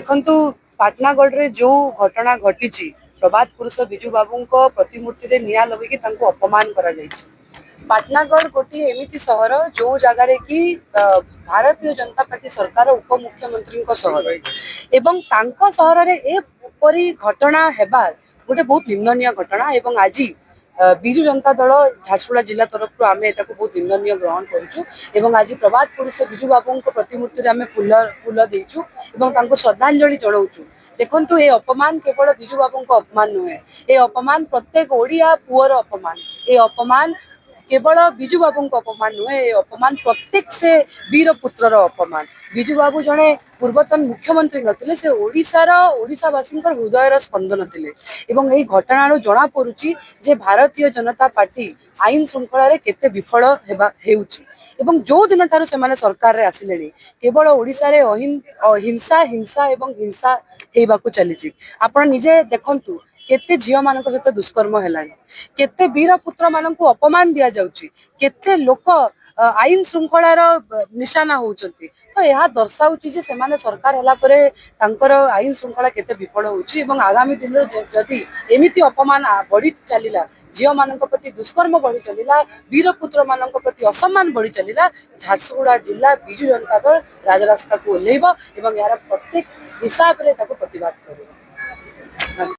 ଦେଖନ୍ତୁ, ପାଟନାଗଡ଼ରେ ଯୋଉ ଘଟଣା ଘଟିଛି, ପ୍ରବାଦ ପୁରୁଷ ବିଜୁ ବାବୁଙ୍କ ପ୍ରତିମୂର୍ତ୍ତିରେ ନିଆଁ ଲଗେଇକି ତାଙ୍କୁ ଅପମାନ କରାଯାଇଛି। ପାଟନାଗଡ଼ ଗୋଟିଏ ଏମିତି ସହର, ଯୋଉ ଜାଗାରେ କି ଭାରତୀୟ ଜନତା ପାର୍ଟି ସରକାର, ଉପମୁଖ୍ୟମନ୍ତ୍ରୀଙ୍କ ସହର ଏବଂ ତାଙ୍କ ସହରରେ ଏପରି ଘଟଣା ହେବା ଗୋଟେ ବହୁତ ନିନ୍ଦନୀୟ ଘଟଣା। ଏବଂ ଆଜି ବିଜୁ ଜନତା ଦଳ ଝାରସୁଗୁଡ଼ା ଜିଲ୍ଲା ତରଫରୁ ଆମେ ଏଟାକୁ ବହୁତ ନିନ୍ଦନୀୟ ଗ୍ରହଣ କରୁଛୁ ଏବଂ ଆଜି ପ୍ରବାଦ ପୁରୁଷ ବିଜୁ ବାବୁଙ୍କ ପ୍ରତିମୂର୍ତ୍ତିରେ ଆମେ ଫୁଲ ଫୁଲ ଦେଇଛୁ ଏବଂ ତାଙ୍କୁ ଶ୍ରଦ୍ଧାଞ୍ଜଳି ଜଣାଉଛୁ। ଦେଖନ୍ତୁ, ଏ ଅପମାନ କେବଳ ବିଜୁ ବାବୁଙ୍କ ଅପମାନ ନୁହେଁ, ଏ ଅପମାନ ପ୍ରତ୍ୟେକ ଓଡ଼ିଆ ପୁଅର ଅପମାନ। ଏ ଅପମାନ କେବଳ ବିଜୁ ବାବୁଙ୍କ ଅପମାନ ନୁହେଁ, ଏ ଅପମାନ ପ୍ରତ୍ୟେକ ସେ ବୀର ପୁତ୍ରର ଅପମାନ। ବିଜୁ ବାବୁ ଜଣେ ପୂର୍ବତନ ମୁଖ୍ୟମନ୍ତ୍ରୀ ନଥିଲେ, ସେ ଓଡ଼ିଶାର, ଓଡ଼ିଶାବାସୀଙ୍କର ହୃଦୟର ସ୍ପନ୍ଦନ ଥିଲେ। ଏବଂ ଏହି ଘଟଣାରୁ ଜଣା ପଡୁଛି ଯେ ଭାରତୀୟ ଜନତା ପାର୍ଟି ଆଇନ ଶୃଙ୍ଖଳାରେ କେତେ ବିଫଳ ହେଉଛି। ଏବଂ ଯୋଉ ଦିନଠାରୁ ସେମାନେ ସରକାରରେ ଆସିଲେଣି, କେବଳ ଓଡ଼ିଶାରେ ହିଂସା, ହିଂସା ଏବଂ ହିଂସା ହେଇବାକୁ ଚାଲିଛି। ଆପଣ ନିଜେ ଦେଖନ୍ତୁ, କେତେ ଝିଅମାନଙ୍କ ସହିତ ଦୁଷ୍କର୍ମ ହେଲାଣି, କେତେ ବୀର ପୁତ୍ର ମାନଙ୍କୁ ଅପମାନ ଦିଆଯାଉଛି, କେତେ ଲୋକ ଆଇନ ଶୃଙ୍ଖଳାର ନିଶାନା ହଉଛନ୍ତି। ତ ଏହା ଦର୍ଶାଉଛି ଯେ ସେମାନେ ସରକାର ହେଲା ପରେ ତାଙ୍କର ଆଇନ ଶୃଙ୍ଖଳା କେତେ ବିଫଳ ହଉଛି। ଏବଂ ଆଗାମୀ ଦିନରେ ଯଦି ଏମିତି ଅପମାନ ବଢି ଚାଲିଲା, ଝିଅମାନଙ୍କ ପ୍ରତି ଦୁଷ୍କର୍ମ ବଢି ଚାଲିଲା, ବୀରପୁତ୍ର ମାନଙ୍କ ପ୍ରତି ଅସମ୍ମାନ ବଢି ଚାଲିଲା, ଝାରସୁଗୁଡ଼ା ଜିଲ୍ଲା ବିଜୁ ଜନତା ଦଳ ରାଜରାସ୍ତାକୁ ଓହ୍ଲେଇବ ଏବଂ ଏହାର ପ୍ରତ୍ୟେକ ହିସାବରେ ତାକୁ ପ୍ରତିବାଦ କରିବ।